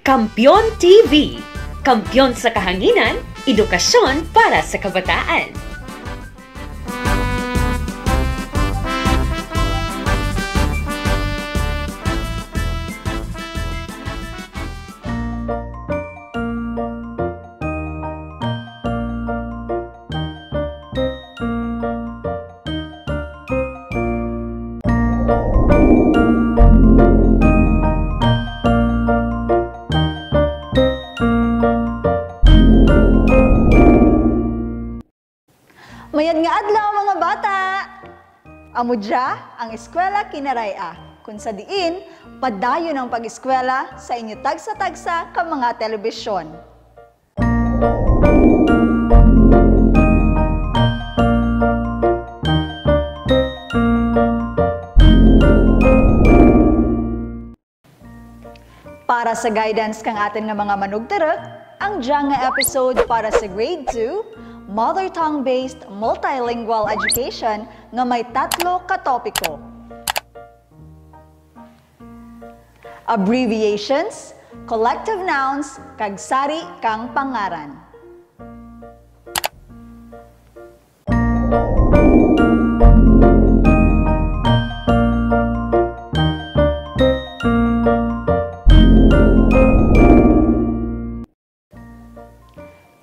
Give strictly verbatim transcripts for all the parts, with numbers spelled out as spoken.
Kampeon T V, kampeon sa kahanginan, edukasyon para sa kabataan. Mayad nga adlaw, mga bata! Amo dya ang Eskwela Kinaray-a, kun sa diin padayon ang pag-eskwela sa inyo tagsa-tagsa ka mga telebisyon. Para sa guidance kang atun nga mga manugturuk, ang dya nga episode para sa Grade two, Mother Tongue-Based Multilingual Education nga may tatlo ka topiko. Abbreviations, collective nouns, kag sari kang pangaran.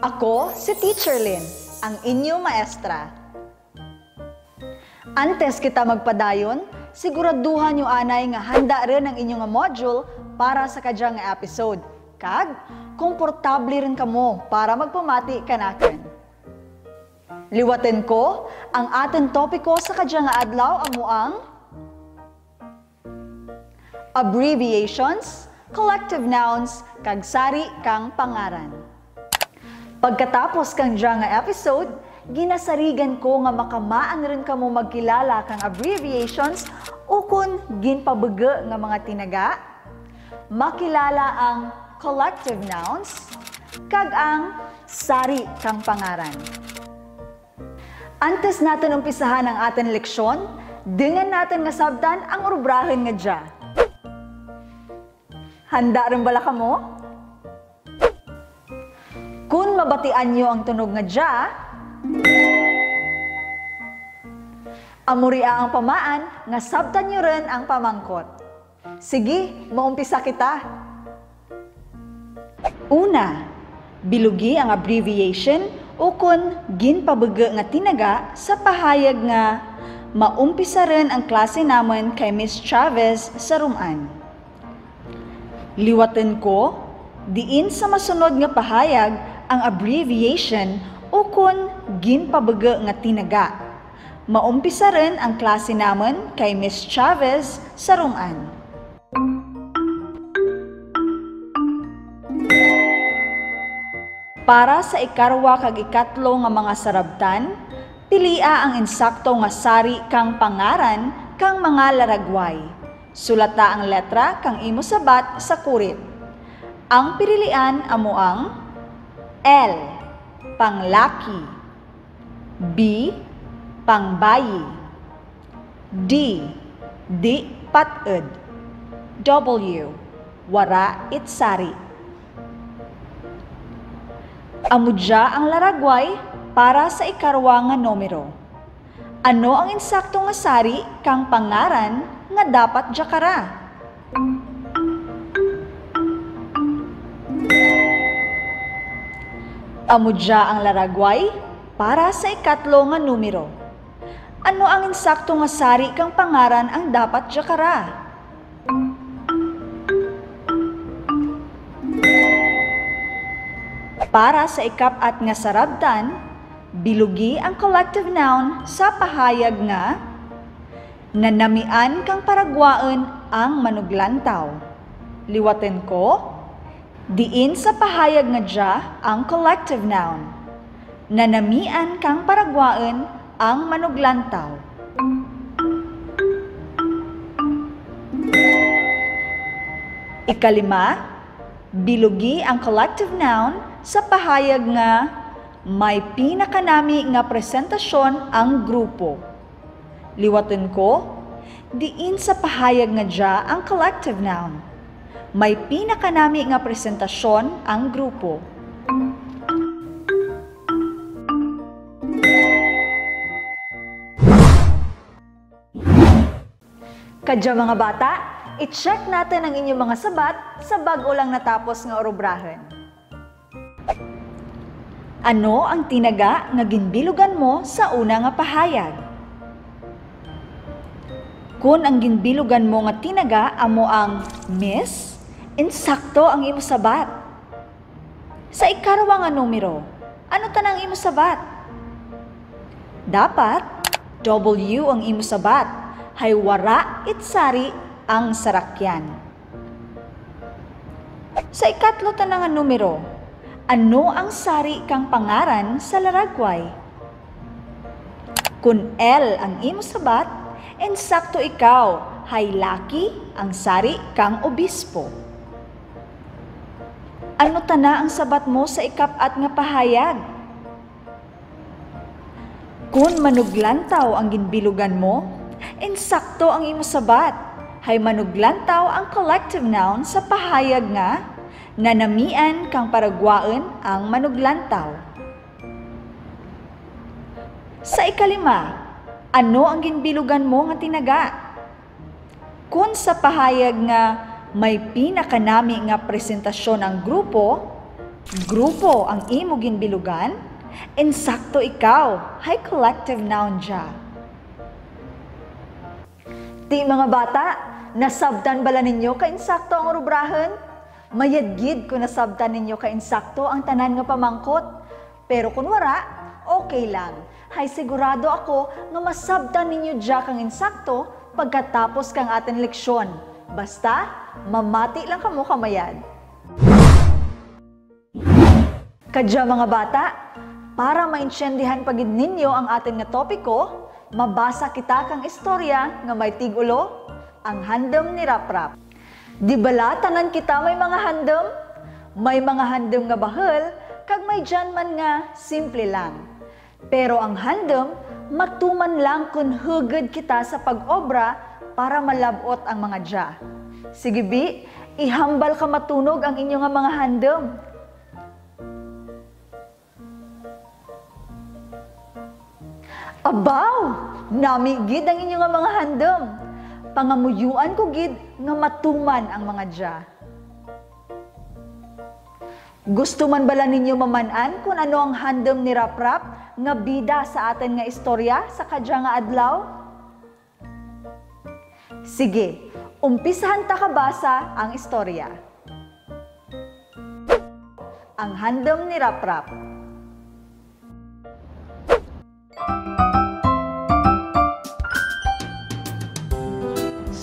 Ako si Teacher Lynn, ang inyo maestra. Antes kita magpadayon, siguraduha nyo anay nga handa run ang inyo nga module para sa kadya nga episode, kag komportable run kamo para magpamati kanakun. Liwatun ko, ang atun topiko sa kadya nga adlaw amo ang abbreviations, collective nouns, kag sari kang pangaran. Pagkatapos kang dya nga episode, ginasarigan ko nga makamaan run kamo magkilala kang abbreviations ukon ginpabugu nga mga tinaga, makilala ang collective nouns, kag ang sari kang pangaran. Antes natun umpisahan ang atun leksyon, dungan natun nga sabtan ang urubrahun nga dya. Handa run bala kamo? Kun mabatian nyo ang tunog nga dya, amo ria ang pamaan nga sabtan nyo run ang pamangkot. Sige, maumpisa kita. Una, bilugi ang abbreviation ukon ginpabugu nga tinaga sa pahayag nga maumpisa run ang klase namun kay Miss Chavez sa rum-an. Liwatun ko, diin sa masunod nga pahayag ang abbreviation ukon ginpabugu nga tinaga. Maumpisa run ang klase namun kay Miss Chavez sa rum-an. Para sa ikarwa kag ikatlo nga mga sarabtan, pilia ang insakto nga sari kang pangaran kang mga laragway. Sulata ang letra kang imo sabat sa kurit. Ang pirilian amo ang L, panglaki. B, pangbayi. D, di pat-ud. W, wara it sari. Amo dya ang laragway para sa ikarwa nga numero. Ano ang insakto nga sari kang pangaran nga dapat dya kara? Amo dya ang laragway para sa ikatlo nga numero. Ano ang insakto nga sari kang pangaran ang dapat dya kara? Para sa ikap-at nga sarabtan, bilugi ang collective noun sa pahayag nga nanamian kang paragwaun ang manuglantaw. Liwatun ko, diin sa pahayag nga dya ang collective noun. Nanamian kang paragwaun ang manuglantaw. Ikalima, bilugi ang collective noun sa pahayag nga may pinakanami nga presentasyon ang grupo. Liwatun ko, diin sa pahayag nga dya ang collective noun. May pinakanami nga presentasyon ang grupo. Kadya, mga bata, i-check natun ang inyong mga sabat sa bag-o lang natapos nga urubrahun. Ano ang tinaga nga ginbilugan mo sa una nga pahayag? Kon ang ginbilugan mo nga tinaga amo ang Miss, insakto ang imo sabat. Sa ikarwa nga numero, ano tana ang imo sabat? Dapat W ang imo sabat, hay wara it sari ang sarakyan. Sa ikatlo tana nga numero, ano ang sari kang pangaran sa Laragway? Kon L ang imo sabat, insakto ikaw, hay laki ang sari kang obispo. Ano tana ang sabat mo sa ikap-at nga pahayag? Kon manuglantaw ang ginbilugan mo, insakto ang imo sabat, hay manuglantaw ang collective noun sa pahayag nga nanamian kang paragwaun ang manuglantaw. Sa ikalima, ano ang ginbilugan mo nga tinaga? Kon sa pahayag nga may pinakanami nga presentasyon ang grupo, grupo ang imo ginbilugan, insakto ikaw, hay collective noun dya. Ti, mga bata, nasabtan bala ninyo ka insakto ang urubrahun? Mayad gid kon nasabtan ninyo ka insakto ang tanan nga pamangkot. Pero kon wara, okay lang. Hay sigurado ako nga masabtan ninyo dya kang insakto pagkatapos kang atun leksyon. Basta, mamati lang kamo ka mayad. Kadya, mga bata, para maintiendihan pa gid ninyo ang atun nga topiko, mabasa kita kang istorya nga may tig-ulo, Ang Handum ni Raprap. Di bala tanan kita may mga handum? May mga handum nga bahul, kag may dyan man nga simple lang. Pero ang handum, matuman lang kon hugud kita sa pag-obra para malab-ot ang mga dya. Sige bi, ihambal ka matunog ang inyo nga mga handum. Abaw! Nami gid ang inyo nga mga handum. Pangamuyoan ko gid nga matuman ang mga dya. Gusto man bala ninyo maman-an kon ano ang handum ni Raprap nga bida sa atun nga istorya sa kadya nga adlaw? Sige, umpisahan ta kabasa ang istorya. Ang Handum ni Raprap.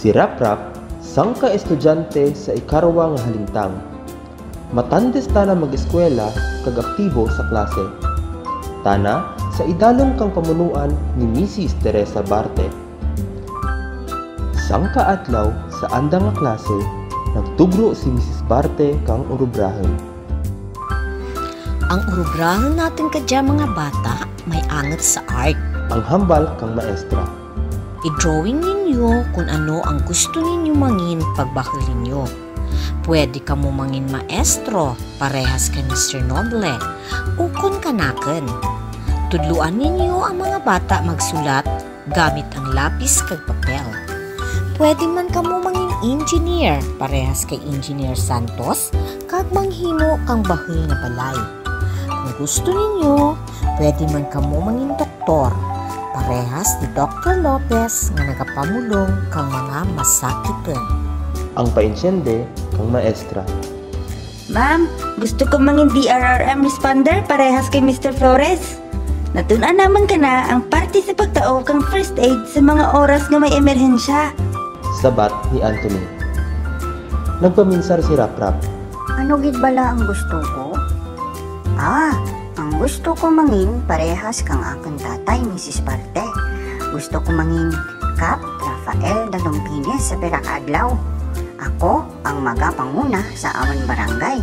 Si Raprap, sangka estudyante sa ikarwa nga halintang. Matandis tana mag-eskwela kag aktibo sa klase. Tana sa idalum kang pamunuan ni Misis Teresa Barte. Sangka adlaw sa anda nga klase, nagtugro si Misis Barte kang urubrahun. Ang urubrahun natun kadya, mga bata, may angut sa art. Ang hambal kang maestra. I-drawing ninyo kon ano ang gusto ninyo mangin pagbahul ninyo. Pwede kamo mangin maestro, parehas kay Mister Noble, ukon kanakun. Tudloan ninyo ang mga bata magsulat gamit ang lapis kag papel. Pwede man kamo mangin engineer, parehas kay Engineer Santos, kag manghimo kang bahul nga balay. Kon gusto ninyo, pwede man kamo mangin doktor, parehas ni Doktor Lopez nga nagapamulong kang mga masakitun. Ang paintiende kang maestra. Ma'am, gusto ko mangin D R R M responder, parehas kay Mister Flores. Natun-an namun kana ang parte sa pagtao kang first aid sa mga oras nga may emerhensya. Sabat ni Anthony. Nagpaminsar si Raprap. Ano gid bala ang gusto ko? Ah, ang gusto ko mangin parehas kang akun tatay, Misis Barte. Gusto ko mangin Kap Rafael Dalumpines sa pira ka adlaw. Ako ang magapanguna sa amun barangay,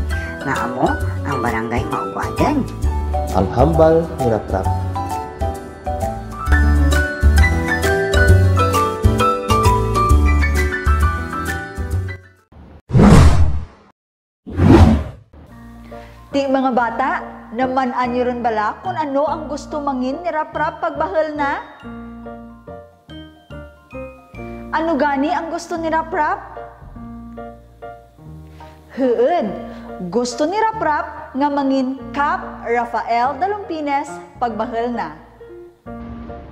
nga amo ang Barangay Mauguadan. Ang hambal ni Raprap. Mga bata, naman-an nyo run bala kon ano ang gusto mangin ni Raprap pagbahul na? Ano gani ang gusto ni Raprap? Huud, gusto ni Raprap nga mangin Kap Rafael Dalumpines pagbahul na.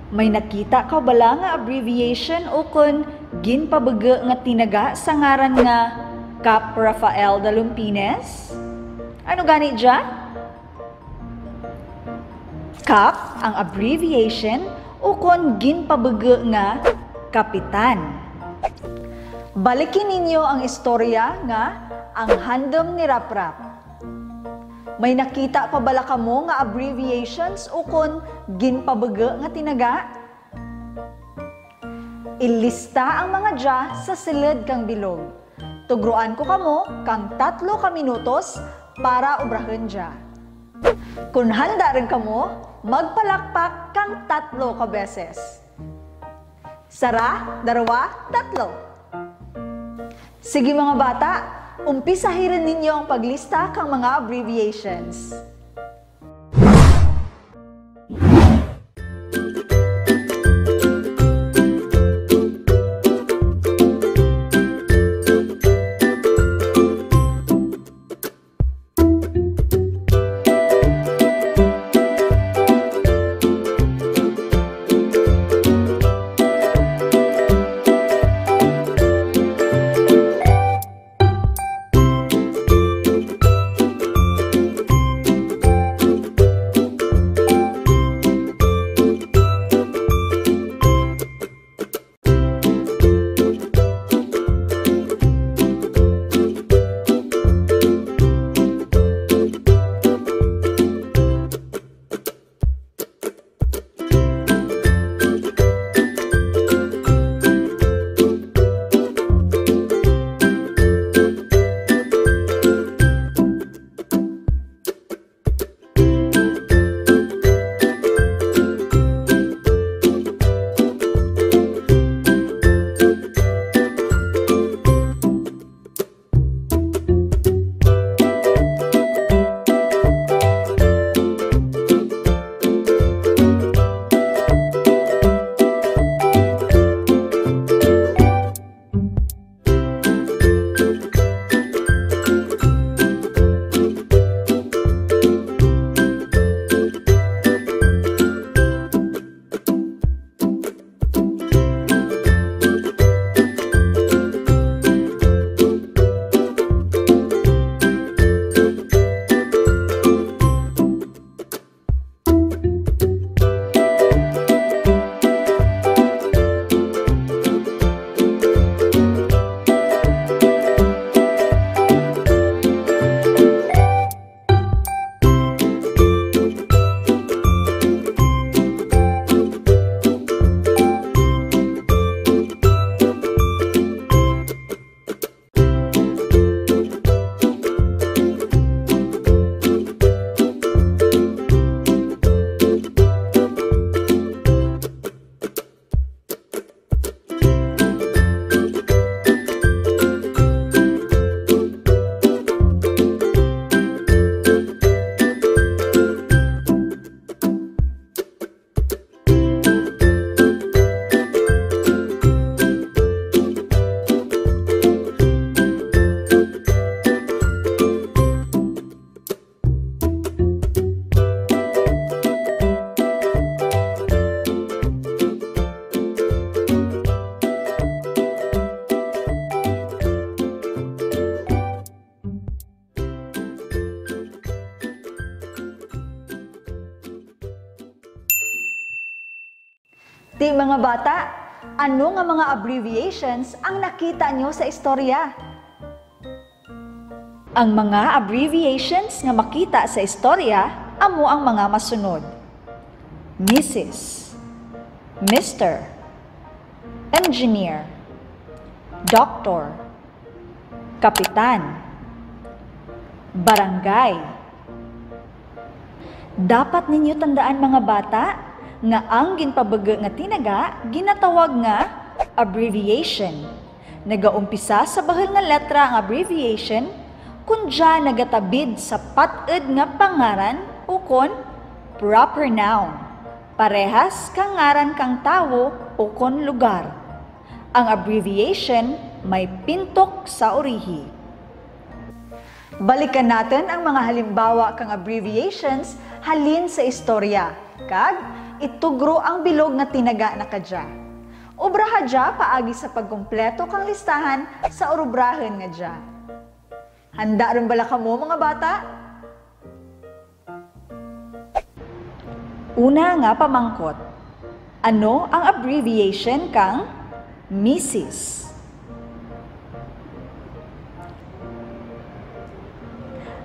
May nakita kaw bala nga abbreviation ukon ginpabugu nga tinaga sa ngaran nga Kap Rafael Dalumpines? Ano gani dya? Kap ang abbreviation ukon ginpabugu nga kapitan. Baliki ninyo ang istorya nga Ang Handum ni Raprap. May nakita pa bala kamo nga abbreviations ukon ginpabugu nga tinaga? Ilista ang mga dya sa sulud kang bilog. Tugroan ko kamo kang tatlo ka minutos para obrahun dya. Kon handa run kamo, magpalakpak kang tatlo ka beses. Sara, darwa, tatlo. Sige, mga bata, umpisahi run ninyo ang paglista kang mga abbreviations. Ti mga bata, ano nga mga abbreviations ang nakita nyo sa istorya? Ang mga abbreviations nga makita sa istorya amo ang mga masunod: Missus, Mister, Engineer, Doctor, Kapitan, Barangay. Dapat ninyo tandaan, mga bata, nga ang ginpabugu nga tinaga ginatawag nga abbreviation. Nagaumpisa sa bahul nga letra ang abbreviation Kon dya nagatabid sa pat-ed nga pangaran ukon proper noun, parehas kang ngaran kang tawo ukon lugar, ang abbreviation may pintok sa urihi. Balikan natun ang mga halimbawa kang abbreviations halin sa istorya, kag itugro ang bilog nga tinaga na kadya. Obraha dya paagi sa pagkumpleto kang listahan sa urubrahun nga dya. Handa run bala kamo, mga bata? Una nga pamangkot, ano ang abbreviation kang Misis?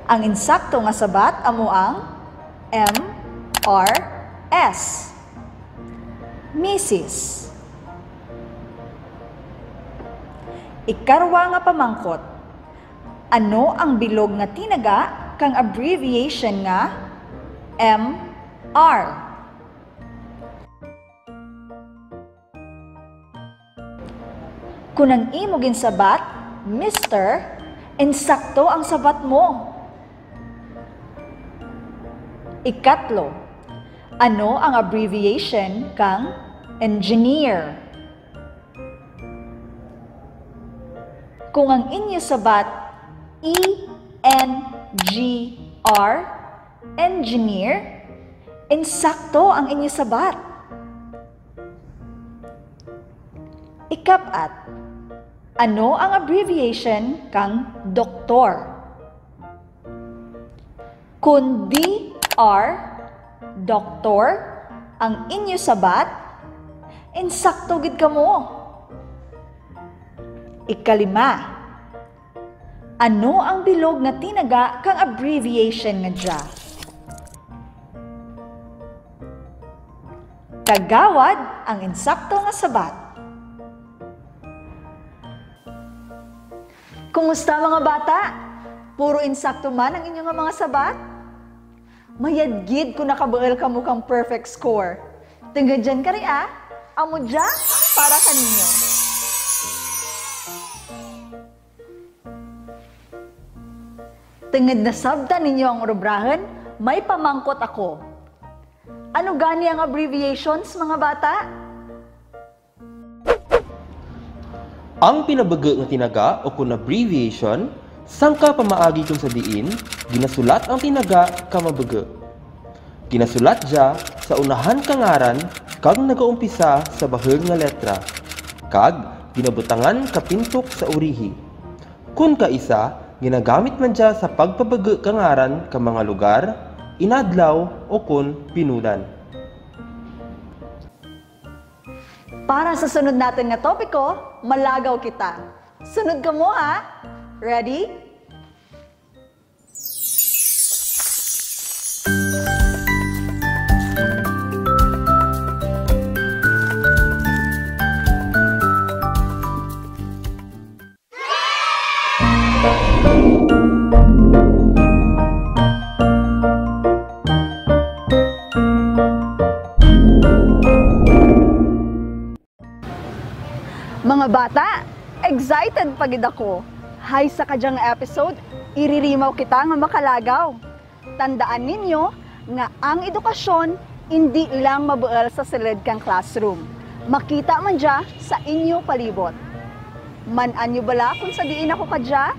Ang insakto nga sabat amo ang M R S. Misis. Ikarwa nga pamangkot, ano ang bilog nga tinaga kang abbreviation nga M R? Kon ang imo ginsabat, Mister, insakto ang sabat mo. Ikatlo, ano ang abbreviation kang engineer? Kon ang inyo sabat E N G R, engineer, insakto ang inyo sabat. Ikap-at, ano ang abbreviation kang doktor? Kon D R, doktor, ang inyo sabat, insakto gid kamo. Ikalima, ano ang bilog nga tinaga kang abbreviation nga dya? Kagawad ang insakto nga sabat. Kumusta, mga bata? Puro insakto man ang inyo nga mga sabat? Mayad gid kon nakabuul kamo kang perfect score. Tungud dyan kari, ah, amo dya ang para kaninyo. Tungud nasabtan ninyo ang urubrahun, may pamangkot ako. Ano gani ang abbreviations, mga bata? Ang pinabaga nga tinaga ukon abbreviation, sangka pamaagi kon sa diin ginasulat ang tinaga ka mabaga. Ginasulat dya sa unahan ka ngaran kag nagaumpisa sa bahul nga letra, kag ginabutangan ka pintok sa urihi. Kon kaisa, ginagamit man dya sa pagpabaga ka ngaran ka mga lugar, inadlaw, ukon pinunan. Para sa sunod natun nga topiko, malagaw kita. Sunod kamo, ha? Ready? Mga bata, excited pa gid ako. Hay sa kadya nga episode, iririmaw kita nga makalagaw. Tandaan ninyo nga ang edukasyon indi lang mabuul sa sulud kang classroom. Makita man dya sa inyo palibot. Man-an nyo bala kon sa diin ako kadya?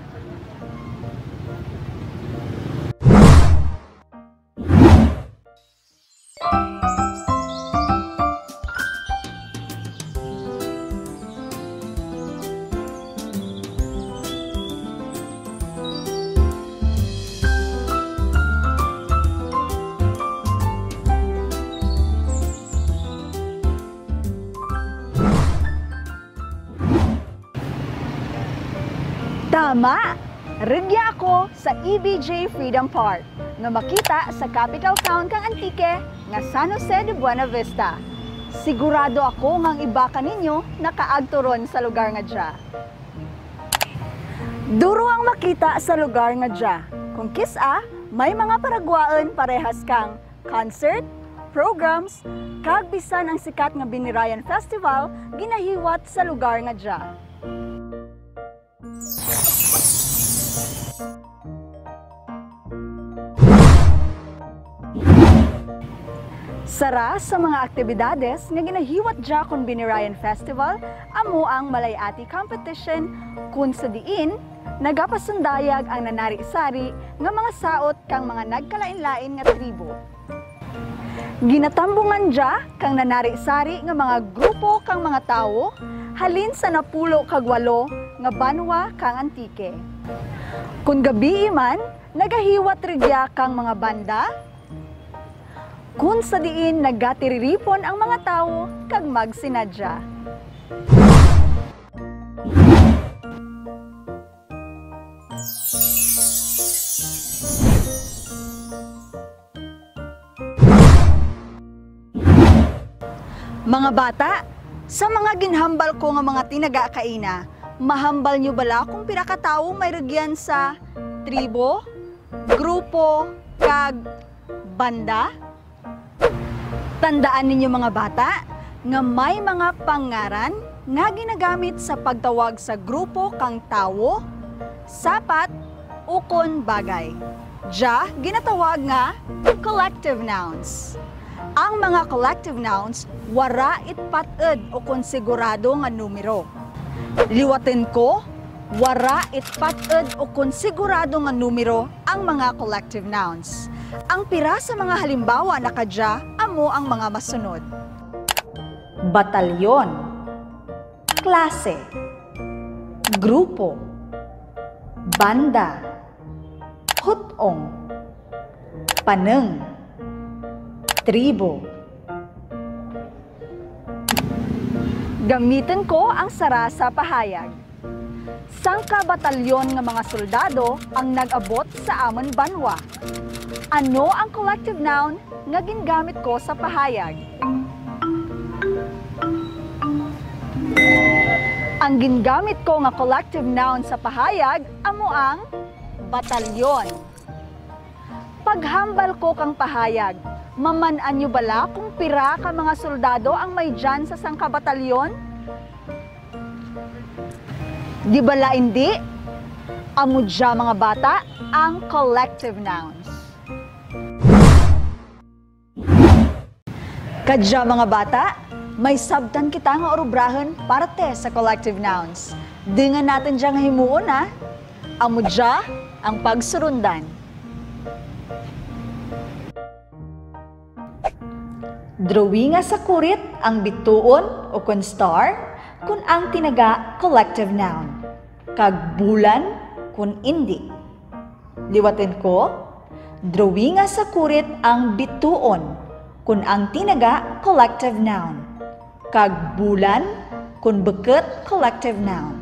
Tama! Rugya ako sa E B J Freedom Park, nga makita sa capital town kang Antique, nga San Jose de Buenavista. Sigurado ako nga ang iba kaninyo nakaagto run sa lugar nga dya. Duro ang makita sa lugar nga dya. Kon kis-a, may mga paragwaun parehas kang concert, programs, kag bisan ang sikat nga Binirayan Festival ginahiwat sa lugar nga dya. Sara sa mga aktibidades nga ginahiwat dya kon Binirayan Festival, amo ang Malayati Competition, kon sa diin nagapasundayag ang nanari-sari nga mga saot kang mga nagkalain-lain nga tribo. Ginatambungan dya kang nanari-sari nga mga grupo kang mga tawo halin sa napulo kag walo nga banwa kang Antique. Kon gabii man, nagahiwat rugya kang mga banda, kon sa diin nagatiriripon ang mga tawo kag magsinadya. Mga bata, sa mga ginhambal ko nga mga tinaga kaina, mahambal nyo bala kon pira ka tawo may rugyan sa tribo, grupo, kag banda? Tandaan ninyo, mga bata, nga may mga pangngaran nga ginagamit sa pagtawag sa grupo kang tawo, sapat, ukon bagay. Dya ginatawag nga collective nouns. Ang mga collective nouns wara it pat-ed ukon sigurado nga numero. Liwatun ko, wara it pat-ed ukon sigurado nga numero ang mga collective nouns. Ang pira sa mga halimbawa na kadya amo ang mga masunod: batalyon, klase, grupo, banda, hut-ong, panung, tribo. Gamitun ko ang sara sa pahayag. Sangka batalyon nga mga soldado ang nag-abot sa amun banwa. Ano ang collective noun nga gingamit ko sa pahayag? Ang gingamit ko nga collective noun sa pahayag amo ang batalyon. Paghambal ko kang pahayag, maman-an nyo bala kon pira ka mga soldado ang may dyan sa sangka batalyon? Di bala indi? Amo dya, mga bata, ang collective nouns. Kadya, mga bata, may sabtan kita nga urubrahun parte sa collective nouns. Dungan natun dya nga himuon, ha. Amo dya ang pagsurundan. Drawinga sa kurit ang bituon ukon star kon ang tinaga collective noun, kag bulan kon indi. Liwatun ko, drawinga sa kurit ang bituon kon ang tinaga collective noun, kag bulan kon bukut collective noun.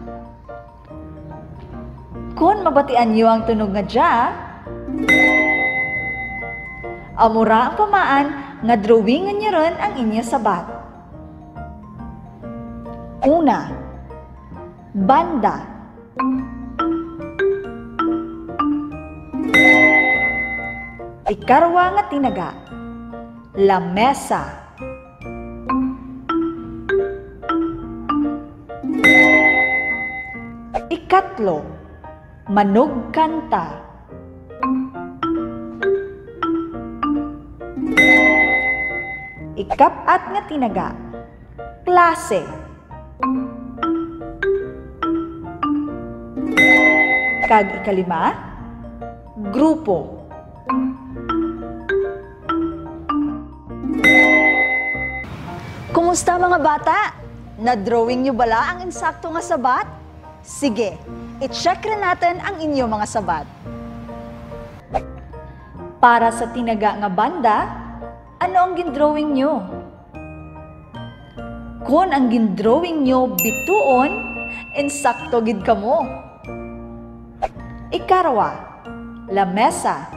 Kon mabatian nyo ang tunog nga dya, amo ra ang pamaan nga drawingun nyo run ang inyo sabat. Una, banda. Ikarwa nga tinaga, lamesa. Ikatlo, manugkanta. Ikap-at nga tinaga, klase. Kag ikalima, grupo. Kumusta, mga bata? Na-drawing nyo bala ang insakto nga sabat? Sige, i-check run natun ang inyo mga sabat. Para sa tinaga nga banda, ano ang gindrawing nyo? Kon ang gindrawing nyo bituon, insakto gid kamo. Ikarwa, lamesa.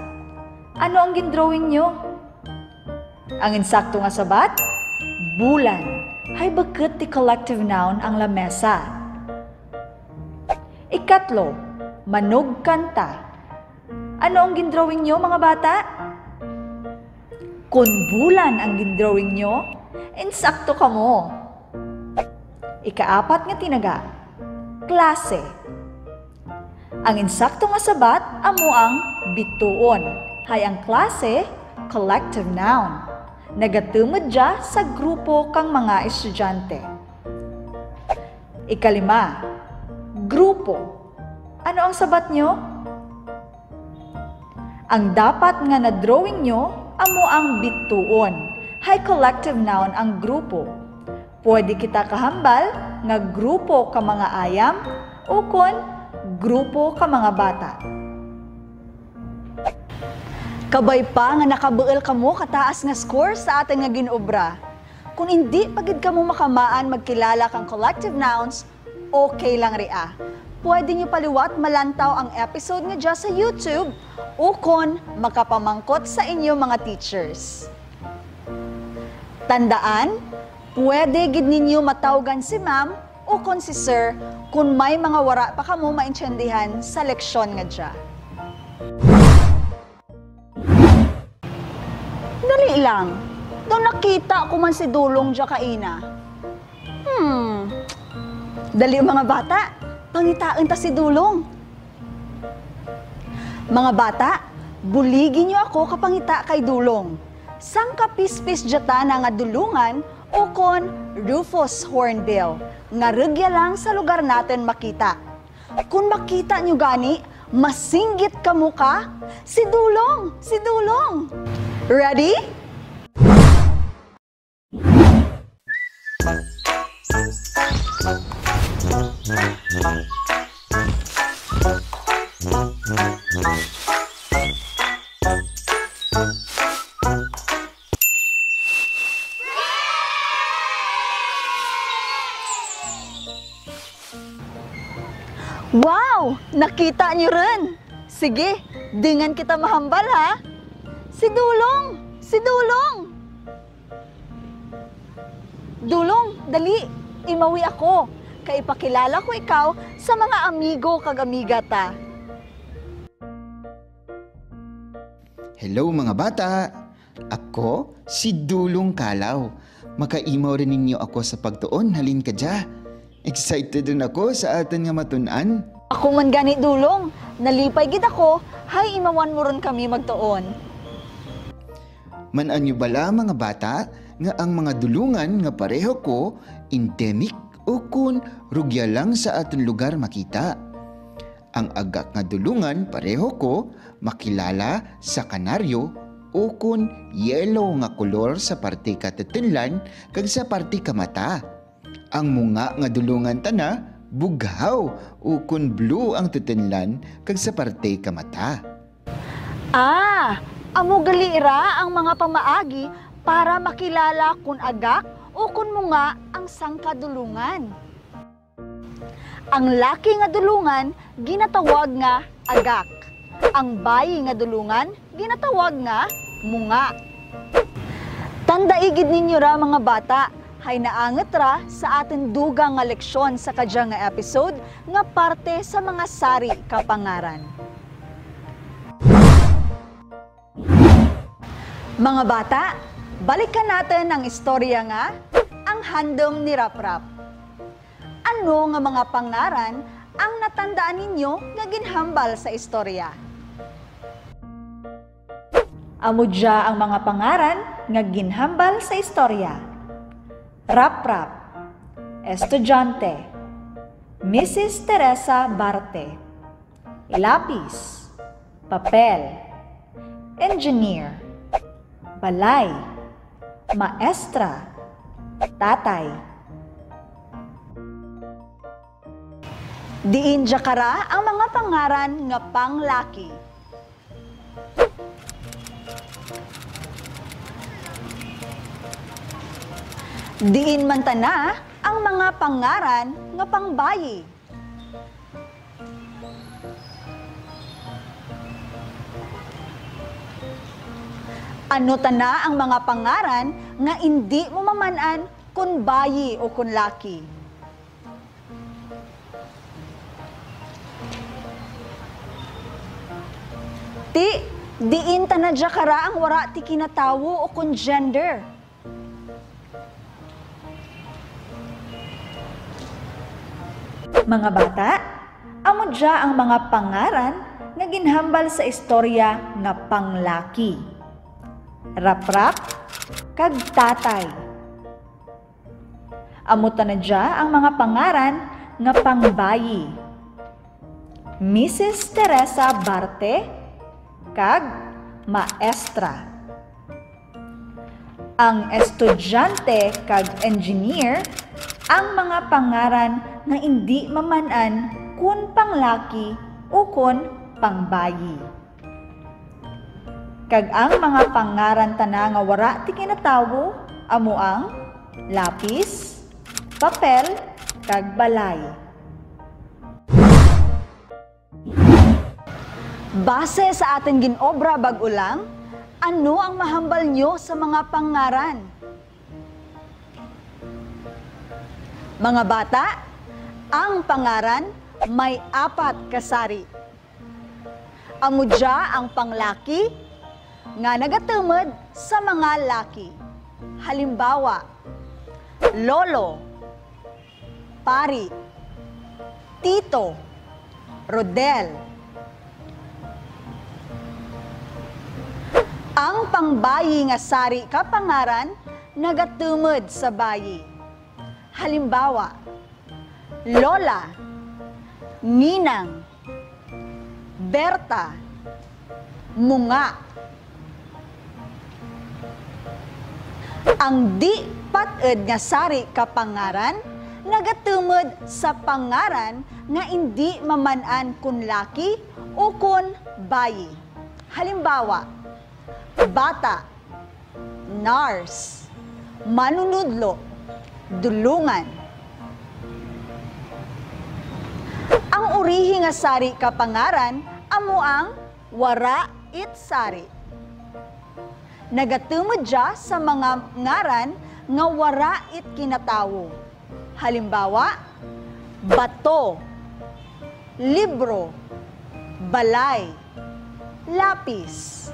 Ano ang gindrawing nyo? Ang insakto nga sabat, bulan. Hay bukut ti collective noun ang lamesa. Ikatlo, manugkanta. Ano ang gindrawing nyo, mga bata? Kon bulan ang gindrawing nyo, insakto kamo. Ikaapat nga tinaga, klase. Ang insakto nga sabat amo ang bituon. Hay ang klase, collective noun. Nagatumod dya sa grupo kang mga estudyante. Ikalima, grupo. Ano ang sabat nyo? Ang dapat nga na-drawing nyo amo ang bituon. Hay collective noun ang grupo. Pwede kita kahambal nga grupo ka mga ayam ukon grupo ka mga bata. Kabay pa nga nakabuul kamo ka taas nga score sa atun nga gin-obra. Kon indi pa gid kamo makamaan magkilala kang collective nouns, okay lang ria. Pwede nyo pa liwat malantaw ang episode nga dya sa YouTube ukon makapamangkot sa inyo mga teachers. Tandaan, pwede gid ninyo matawgan si ma'am ukon si sir kon may mga wara pa kamo maintiendihan sa leksyon nga dya. Dali lang. Daw nakita ko man si Dulong dya kaina. Hmm. Dali, mga bata, pangitaun ta si Dulong. Mga bata, buligi nyo ako kapangita kay Dulong. Sangka pispis dya tana nga dulungan ukon Rufous Hornbill, nga rugya lang sa lugar natun makita. Kon makita nyo gani, masinggit kamo ka, "Si Dulong! Si Dulong!" Ready? Wow! Nakita nyo run! Sige, dungan kita mahambal, ha? Si Dulong! Si Dulong! Dulong, dali, imawi ako, kay ipakilala ko ikaw sa mga amigo kag amiga ta. Hello, mga bata! Ako si Dulong Kalaw. Makaimaw run ninyo ako sa pagtuon halin kadya. Excited run ako sa atun nga matun-an. Ako man gani, Dulong. Nalipay gid ako, hay imawan mo run kami magtuon. Man-an nyo bala, mga bata, nga ang mga dulungan nga pareho ko, endemic ukon rugya lang sa atun lugar makita. Ang agak nga dulungan pareho ko, makilala sa kanaryo ukon yellow nga kolor sa parte ka tutunlan kag sa parte ka mata. Ang munga nga dulungan tana, bughaw ukon blue ang tutunlan kag sa parte ka mata. Ah, amo gali ra ang mga pamaagi para makilala kon agak ukon munga ang sangka dulungan. Ang laki nga dulungan ginatawag nga agak. Ang bayi nga dulungan ginatawag nga munga. Tandai gid ninyo ra, mga bata, hay naangut ra sa atun dugang nga leksyon sa kadya nga episode nga parte sa mga sari ka pangaran. Mga bata, balikan natun ang istorya nga Ang Handum ni Raprap. Ano nga mga pangaran ang natandaan ninyo nga ginhambal sa istorya? Amo dya ang mga pangaran nga ginhambal sa istorya. Raprap, estudyante. Misis Teresa Barte. Lapis, papel. Engineer, balay. Maestra, tatay. Diin dya kara ang mga pangaran nga panglaki? Diin man tana ang mga pangaran nga pangbayi? Ano tana ang mga pangaran nga indi mo maman-an kon bayi o kon laki? Ti, diin tana dya kara ang wara ti kinatawo o kon gender? Mga bata, amo dya ang mga pangaran nga ginhambal sa istorya nga panglaki. Raprap, kag tatay. Amo tana dya ang mga pangaran nga pangbayi. Misis Teresa Barte kag maestra. Ang estudyante kag engineer, ang mga pangaran nga indi maman-an kon panglaki ukon pangbayi. Kag ang mga pangaran tana nga wara ti kinatawo, amo ang lapis, papel, kag balay. Base sa atun gin-obra bag-o lang, ano ang mahambal nyo sa mga pangaran? Mga bata, ang pangaran may apat ka sari. Amo dya ang panglaki nga nagatumod sa mga laki. Halimbawa, lolo, pari, tito, rodel. Ang pangbayi nga sari ka pangaran nagatumod sa bayi. Halimbawa, lola, ninang, Berta, munga. Ang di pat-ed nga sari ka pangaran nagatumod sa pangaran nga indi maman-an kon laki ukon bayi. Halimbawa, bata, nurse, manunudlo, dulungan. Ang urihi nga sari ka pangaran amo ang wara it sari. Nagatumod dya sa mga ngaran nga wara it kinatawo. Halimbawa, bato, libro, balay, lapis.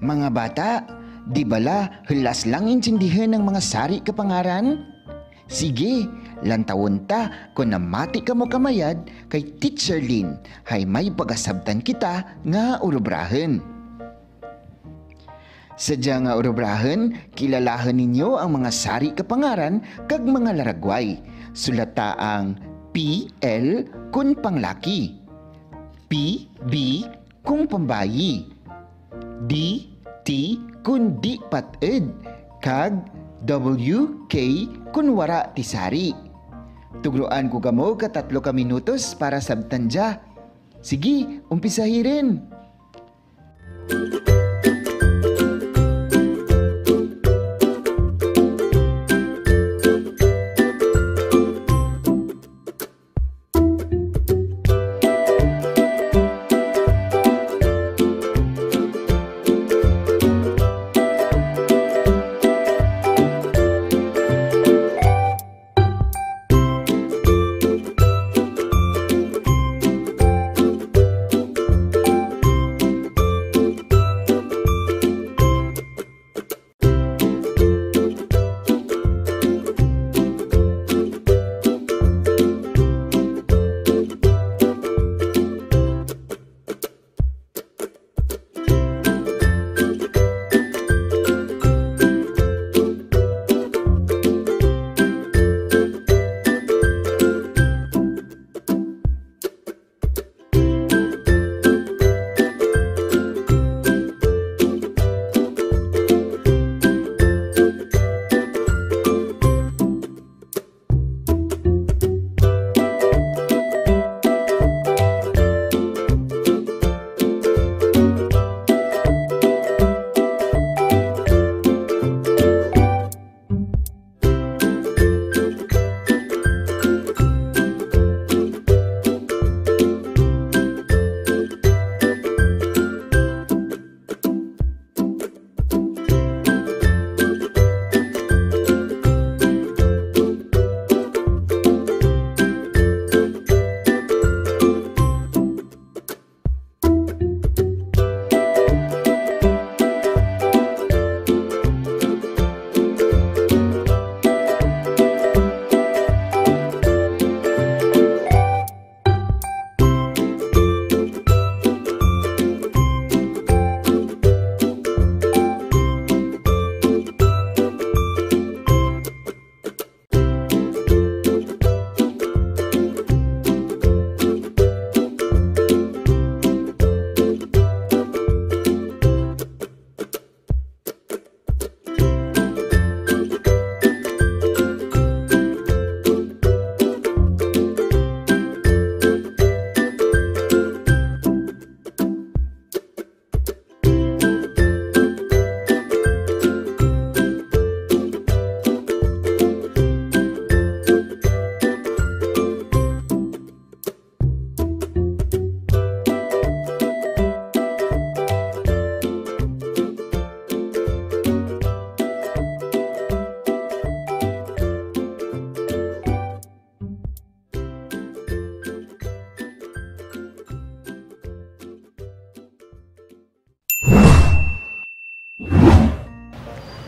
Mga bata, di bala hulas lang intindihun ang mga sari ka pangaran? Sige, lantawun ta kon namati kamo kamayad kay Teacher Lynn, hay may pagasabtan kita nga urubrahun. Sa dya nga urubrahun, kilalahun ninyo ang mga sari ka pangaran kag mga laragway. Sulata ang P L kon panglaki, P B kon pambayi, D T kon di pat-ed, kag W K kon wara ti sari. Tugroan ko kamo ka tatlo ka minutos para sabtan dya. Sige, umpisahi run.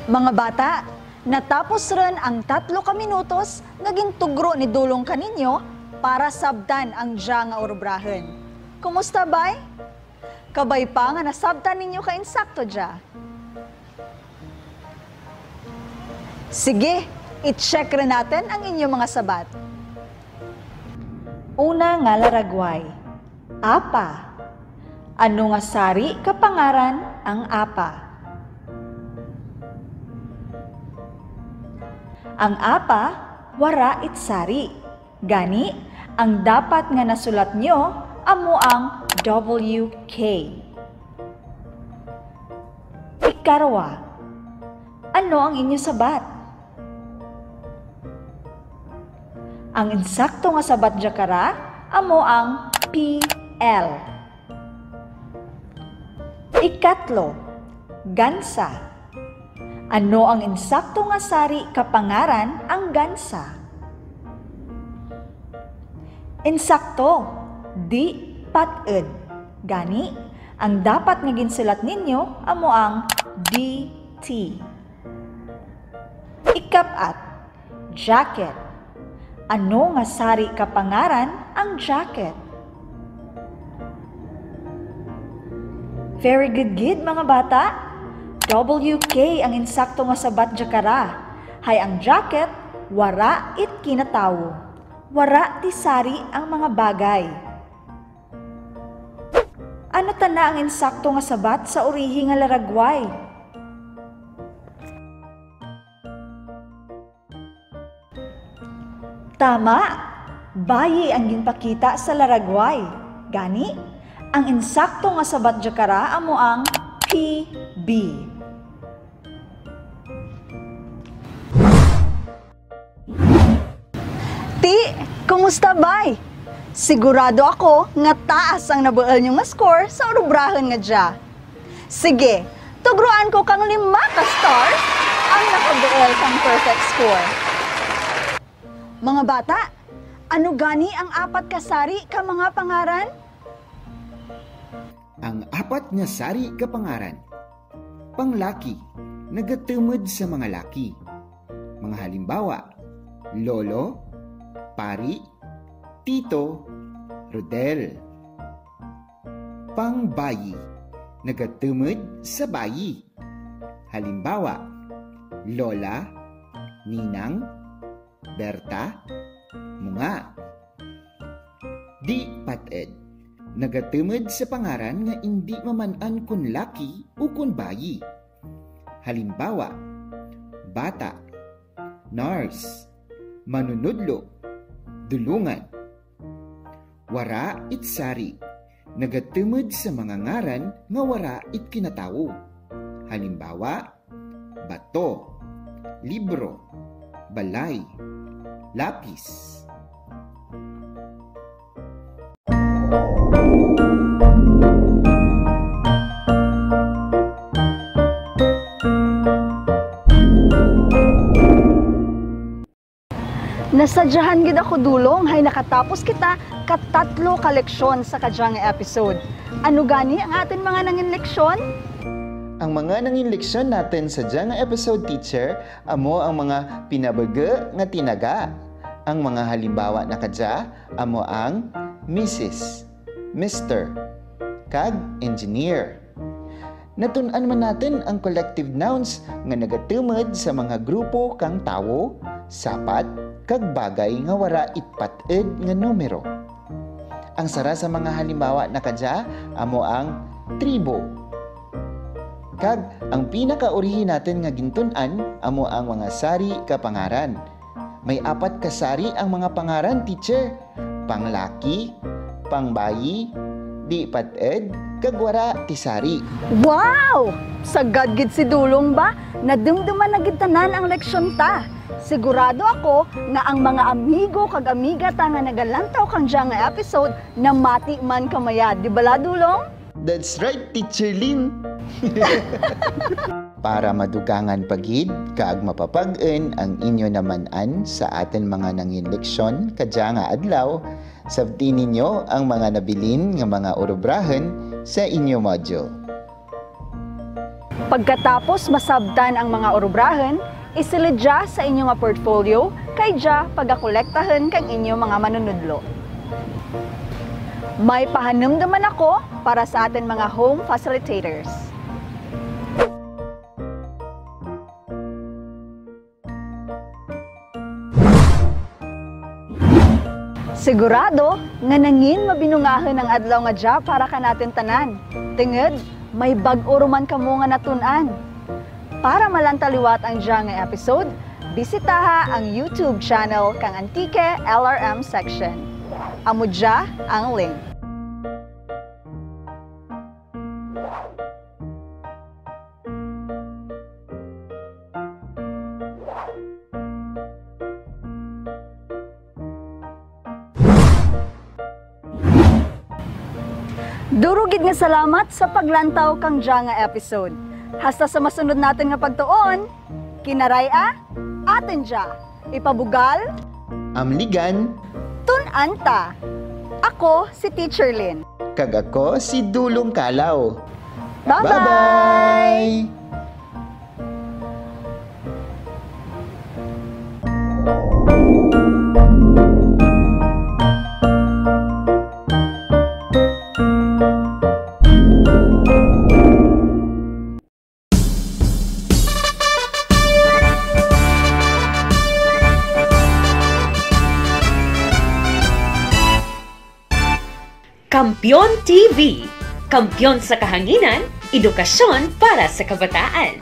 Mga bata, natapos run ang tatlo ka minutos nga gintugro ni Dulong kaninyo para sabtan ang dya nga urubrahun. Kumusta, bay? Kabay pa nga nasabtan ninyo ka insakto dya? Sige, i-check run natun ang inyo mga sabat. Una nga laragway. Apa. Ano nga sari ka pangaran ang apa? Ang apa, wara it sari. Gani, ang dapat nga nasulat nyo amo ang W K. Ikarwa, ano ang inyo sabat? Ang insakto nga sabat dya kara amo ang P L. Ikatlo, gansa. Ano ang insakto nga sari ka pangaran ang gansa? Insakto, D, pat-ed. Gani, ang dapat nga ginsulat ninyo amo ang D T. Ikap-at, jacket. Ano nga sari ka pangaran ang jacket? Very good gid, mga bata. W K ang insakto nga sabat dya kara. Hay ang jacket, wara it kinatawo. Wara ti sari ang mga bagay. Ano tana ang insakto nga sabat sa urihi nga laragway? Tama! Bayi ang ginpakita sa laragway. Gani, ang insakto nga sabat dya kara amo ang P B. Ti, kumusta, bay? Sigurado ako nga taas ang nabuul nyo nga score sa urubrahun nga dya. Sige, tugroan ko kang lima ka stars ang nakabuul kang perfect score. Mga bata, ano gani ang apat ka sari ka mga pangaran? Ang apat nga sari ka pangaran. Panglaki, nagatumud sa mga laki. Mga halimbawa, lolo, pari, tito, Rodel. Pangbayi, nagatumud sa bayi. Halimbawa, lola, ninang, Berta, Munga. Di pat-ed, nagatumud sa pangaran nga indi maman-an kon laki ukon bayi. Halimbawa, bata, nurse, manunudlo, dulungan. Wara it sari, nagatumud sa mga ngaran nga wara it kinatawo. Halimbawa, bato, libro, balay, lapis. Nasadyahan gid ako, Dulong, hay nakatapos kita ka tatlo ka leksyon sa kadya nga episode. Ano gani ang atun mga nangin leksyon? Ang mga nangin leksyon natun sa dya nga episode, teacher, amo ang mga pinabaga nga tinaga. Ang mga halimbawa na kadya amo ang Missus, Mister, kag engineer. Natun-an man natun ang collective nouns nga nagatumud sa mga grupo kang tawo, sapat, kag bagay nga wara it pat-ed nga numero. Ang sara sa mga halimbawa na kadya amo ang tribo. Kag ang pinakaurihi natun nga gintun-an amo ang mga sari ka pangaran. May apat ka sari ang mga pangaran, teacher. Panglaki, pangbayi, di pat-ed, kag wara ti sari. Wow! Sagad gid si Dulong ba? Nadumduman na gid tanan ang leksyon ta. Sigurado ako nga ang mga amigo kag amiga ta nga nagalantaw kang dya nga episode, namati man kamayad. Di bala, Dulong? That's right, Teacher Lynn! Para madugangan pa gid kag mapapag-un ang inyo naman-an sa atun mga nangin leksyon kadya nga adlaw, sabti ninyo ang mga nabilin nga mga urubrahun sa inyo module. Pagkatapos masabtan ang mga urubrahun, isulud dya sa inyo nga portfolio, kay dya pagakolektahun kang inyo mga manunudlo. May pahanumduman ako para sa atun mga home facilitators. Sigurado nga nangin mabinungahun ang adlaw nga dya para kanatun tanan. Tungud, may bag-o ruman kamo nga natun-an. Para malantaw liwat ang dya nga episode, bisitaha ang YouTube channel kang Antique L R M Section. Amo dya ang link. Duro gid nga salamat sa paglantaw kang dya nga episode. Hasta sa masunod natun nga pagtuon, Kinaray-a, atun dya. Ipabugal. Amligan. Tun-an ta. Ako si Teacher Lynn. Kag ako si Dulong Kalaw. Bye-bye! Bye-bye! Kampeon T V, kampeon sa kahanginan, edukasyon para sa kabataan.